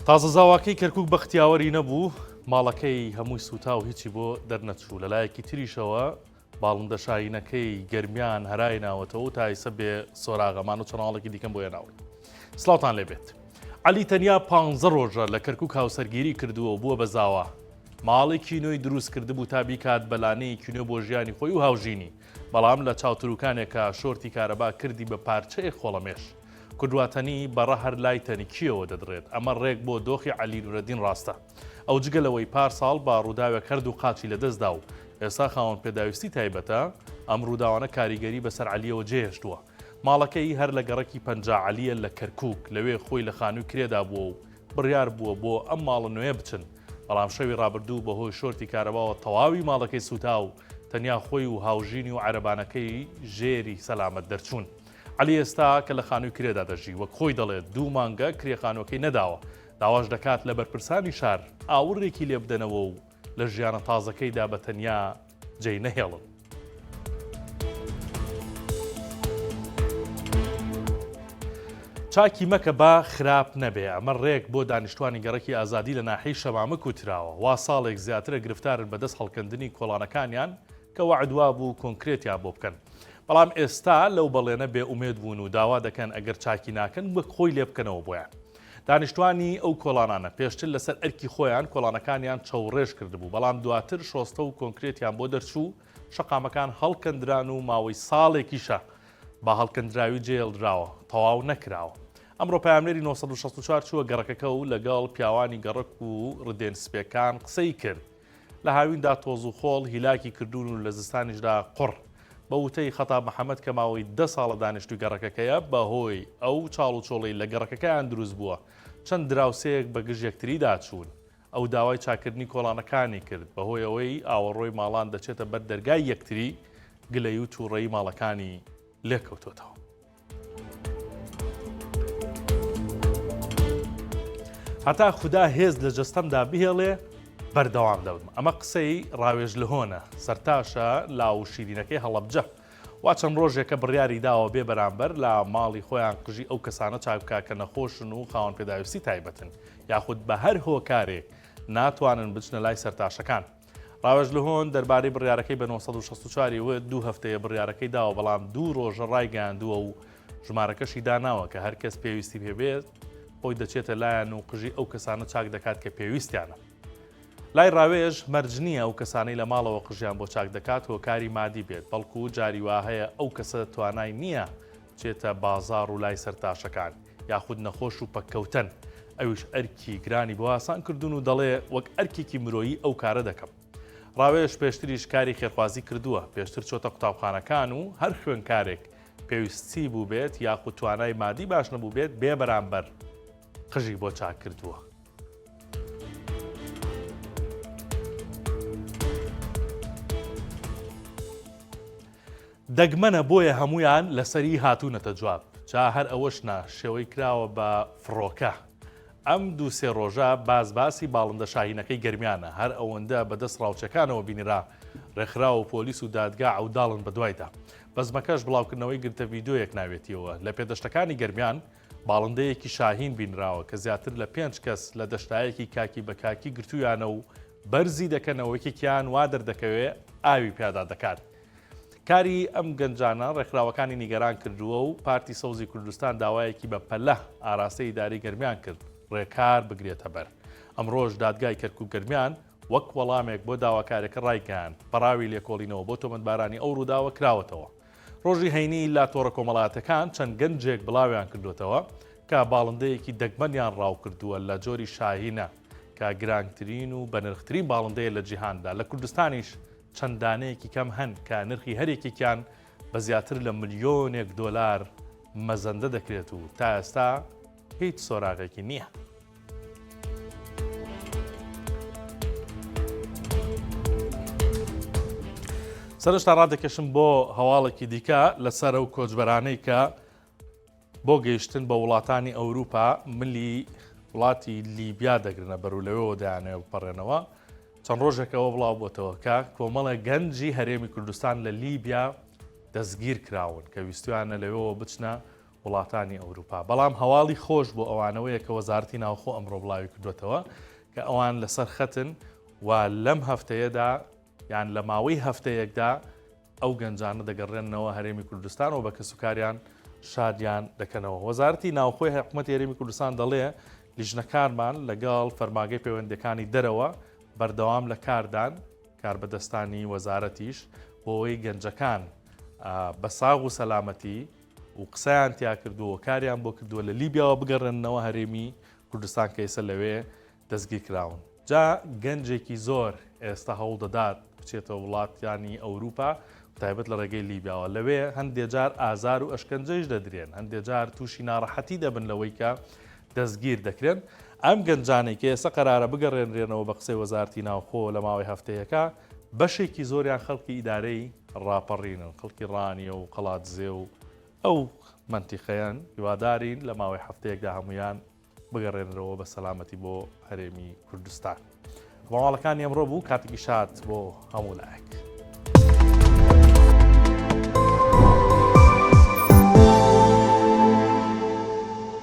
تازە زاواکەی کەرکوک بەخت یاوەری نەبوو، ماڵەکەی هەمووی سووتا و هیچی بۆ دەرنەچوو، لەلایەکی تریشەوە باڵندە شاهینەکەی گەرمیان هەرای ناوەتەوە و تا ئیسە بێ سۆراغەمان و چەناڵێکی دیکەم بۆ هێناون. سڵاوتان لێ بێت. عەلی تەنیا پانزە ڕۆژە لە کەرکوک هاوسەرگیری کردووە و بووە بە زاوا. ماڵێکی نوێی دروست کردبوو تا بیکات بە لانەیەکی نوێ بۆ ژیانی خۆی و هاوژینی، بەڵام لە چاوتروکانێکا شۆرتی کارەبا کردی بە پارچەیەک خۆڵەمێش. کوردواتەنی بەڕە هەر لای تەنکییەوە دەدڕێت، ئەمە ڕێک بۆ دۆخی عەلی نورەدین ڕاستە. ئەو جگە لەوەی پار ساڵ بە ڕووداوێک هەردوو قاچی لەدەستدا و ئێستا خاوەن پێداویستی تایبەتە، ئەم ڕووداوانە کاریگەری بەسەر عەلییەوە جێهێشتووە. ماڵەکەی هەر لە گەڕەکی 50 عەلییە لە کەرکووک، لەوێ خۆی لە خانووی کرێدا بووە و بڕیار بووە بۆ ئەم ماڵە نوێیە بچن، بەڵام شەوی ڕابردوو بەهۆی شۆرتی کارەباوە تەواوی ماڵەکەی سووتا و تەنیا خۆی و هاوژینی و عەرەبانەکەی ژێری سەلامەت دەرچوون. عەلی ئێستا کە لە خانووی کرێدا دەژی، وەک خۆی دەڵێت دوو مانگە کرێ خانووەکەی نەداوە، داواش دەکات لە بەرپرسانی شار ئاوڕێکی لێ بدەنەوە و لە ژیانە تازەکەیدا بە تەنیا جێی نەهێڵن. چاکی مەکە با خراپ نەبێ، ئەمە ڕێک بۆ دانیشتوانی گەڕەکی ئازادی لە ناحیەی شەمامک وتراوە، وا ساڵێک زیاترە گرفتارن بەدەست هەڵکەندنی کۆڵانەکانیان کە وەعد وابوو کۆنکرێتیان بۆ بکەن. بەڵام ئێستا لەو بەڵێنە بێ ئومێد بوون و داوا دەکەن ئەگەر چاکی ناکەن وەک خۆی لێ بکەنەوە بۆیان. دانیشتوانی ئەو کۆڵانانە پێشتر لەسەر ئەرکی خۆیان کۆڵانەکانیان چەوڕێژ کردبوو، بەڵام دواتر شۆستە و کۆنکرێتیان بۆ دەرچوو، شەقامەکان هەڵکەندران و ماوەی ساڵێکیشە بە هەڵکەندراوی جێهێڵدراوە، تەواو نەکراوە. ئەمڕۆ پەیامنێری 964 چووە گەڕەکەکە و لەگەڵ پیاوانی گەڕەک و ڕدێن سپێکان قسەی کرد. لە هاویندا تۆز و خۆڵ هیلاکی کردوون و لە زستانیشدا قوڕ. بە وتەی خەتاب محەمەد کە ماوەی دە ساڵە دانیشتووی گەڕەکەکەیە، بەهۆی ئەو چاڵ و چۆڵەی لە گەڕەکەکەیان دروست بووە، چەند دراوسێیەک بە گژ یەکتریدا چوون. ئەو داوای چاککردنی کۆڵانەکانی کرد، بەهۆی ئەوەی ئاوەڕۆی ماڵان دەچێتە بەر دەرگای یەکتری، گلەیی و تووڕەیی ماڵەکانی لێکەوتۆتەوە. هەتا خودا هێز لە جەستەمدا بهێڵێ بەردەوام دەبم ئەمە قسەی ڕاوێژ لهۆنە سەرتاشە لاو و شیرینەکەی هەڵەبجە وا چەند ڕۆژێکە بڕیاری داوە بێ بەرامبەر لە ماڵی خۆیان قژی ئەو کەسانە چاک بکا کە نەخۆشن و خاوەن پێداویستی تایبەتن یاخود بە هەر هۆکارێک ناتوانن بچنە لای سەرتاشەکان. ڕاوێژ لهۆن دەربارەی بڕیارەکەی بە 964 ی وت، دوو هەفتەیە بڕیارەکەی داوە بەڵام دوو ڕۆژە ڕایگەیاندووە و ژمارەکەشی داناوە کە هەر کەس پێویستی پێ بێت خۆی دەچێتە لایان و قژی ئەو کەسانە چاک دەکات کە پێویستیانە. لای ڕاوێژ مەرج نییە ئەو کەسانەی لە ماڵەوە قژیان بۆ چاک دەکات هۆکاری مادی بێت بەڵکو جاری وا هەیە ئەو کەسە توانای نییە بچێتە بازاڕ و لای سەرتاشەکان یاخود نەخۆش و پەککەوتەن، ئەویش ئەرکی گرانی بۆ ئاسان کردوون و دەڵێ وەک ئەرکێکی مرۆیی ئەو کارە دەکەم. ڕاوێژ پێشتریش کاری خێرخوازی کردووە، پێشتر چۆتە قوتابخانەکان و هەر خوێندکارێک پێویستی بووبێت یاخود توانای مادی باش نەبووبێت بێ بەرامبەر قژی بۆ چاک کردووە. دەگمەنە بۆیە هەموویان لەسەری هاتوونەتە جواب جا هەر ئەوەش نا شێوەی کراوە بە فڕۆکە ئەم دوو سێ ڕۆژە باس باسی باڵندە شاهینەکەی گەرمیانە هەر ئەوەندە بە دەست ڕاوچەکانەوە بینرا ڕێکخراو و پۆلیس و دادگا عەوداڵن بەدوایدا بەزمەکەش بڵاوکردنەوەی گرتە ڤیدیۆیەک ناوێتیەوە لە پێدەشتەکانی گەرمیان باڵندەیەکی شاهین بینراوە کە زیاتر لە پێنج کەس لە دەشتایەکی کاکی بە کاکی گرتوویانە و بەرزی دەکەنەوە یەکێکیان وا دەردەکەوێ ئاوی پیادا دەکات. کاری ئەم گەنجانە ڕێکخراوەکانی نیگەران کردووە و پارتی سەوزی کوردستان داوایەکی بە پەلە ئاراستەی ئیدارەی گەرمیان کرد ڕێکار بگرێتەبەر. ئەمڕۆش دادگای کەرکوک گەرمیان وەک وەڵامێک بۆ داواکارەکە ڕایگەیاند، پەڕاوی لێکۆڵینەوە بۆ تۆمەتبارانی ئەو ڕووداوە کراوەتەوە. ڕۆژی هەینی لە تۆڕە کۆمەڵایەتەکان چەند گەنجێک بڵاویان کردووەتەوە کە باڵندەیەکی دەگمەنیان ڕاوکردووە لە جۆری شاهینە کە گرانترین و بەنرخترین باڵندەیە لە جیهاندا، لە کوردستانیش چەند دانەیەکی کەم هەن کە نرخی هەر یەکێکیان بە زیاتر لە ملیۆنێک دۆلار مەزەندە دەکرێت و تا ئێستا هیچ سۆراغێکی نییە. سەرشتا ڕادەکێشم بۆ هەواڵێکی دیکە لەسەر ئەو کۆچبەرانەی کە بۆ گەیشتن بە وڵاتانی ئەوروپا ملی وڵاتی لیبیا دەگرنە بەر و لەوێوە دەیانەوێت بپەڕێنەوە. چەند ڕۆژێکەوە بڵاو بۆتەوە کە کۆمەڵێک گەنجی هەرێمی کوردستان لە لیبیا دەستگیر کراون کە ویستویانە لەوێوە بچنە وڵاتانی ئەوروپا. بەڵام هەواڵی خۆش بۆ ئەوانەوەیە کە وەزارەتی ناوخۆ ئەمڕۆ بڵاوی کردوێتەوە کە ئەوان لەسەر خەتن و لەم هەفتەیەدا یان لە ماوەی هەفتەیەکدا ئەو گەنجانە دەگەڕێننەوە هەرێمی کوردستان و بە کەسوکاریان شادیان دەکەنەوە. وەزارەتی ناوخۆی حکومەتی هەرێمی کوردستان دەڵێ لیژنەکانمان لەگەڵ فەرماگەی پەیوەندیەکانی دەرەوە بەردەوام لە کاردان، کاربەدەستانی وەزارەتیش بۆ ئەوەی گەنجەکان بە ساغ و سەلامەتی و قسەیان تیا کردووە و کاریان بۆ کردووە لە لیبیاوە بگەڕێننەوە هەرێمی کوردستان کە ئێستا لەوێ دەستگیرکراون. جا گەنجێکی زۆر ئێستا هەوڵدەدات بچێتە وڵاتانی ئەوروپا تایبەت لە ڕێگەی لیبیاوە، لەوێ هەندێ جار ئازار و ئەشکەنجەیش دەدرێن، هەندێ جار تووشی ناڕەحەتی دەبن لەوەی کە دەستگیر دەکرێن. ئەم گەنجانەی کە ئێستا قەرارە بگەڕێنرێنەوە بە قسەی وەزارەتی ناوخۆ لە ماوەی هەفتەیەکە، بەشێکی زۆریان خەڵکی ئیدارەی ڕاپەڕینن، خەڵکی ڕانیە و قەڵادزێ و ئەو مەنتیقەیەن، هیوادارین لە ماوەی هەفتەیەکدا هەموویان بگەڕێنرەوە بە سەلامەتی بۆ هەرێمی کوردستان. هەواڵەکانی ئەمڕۆ بوو کاتێکی شاد بۆ هەموو لایەک.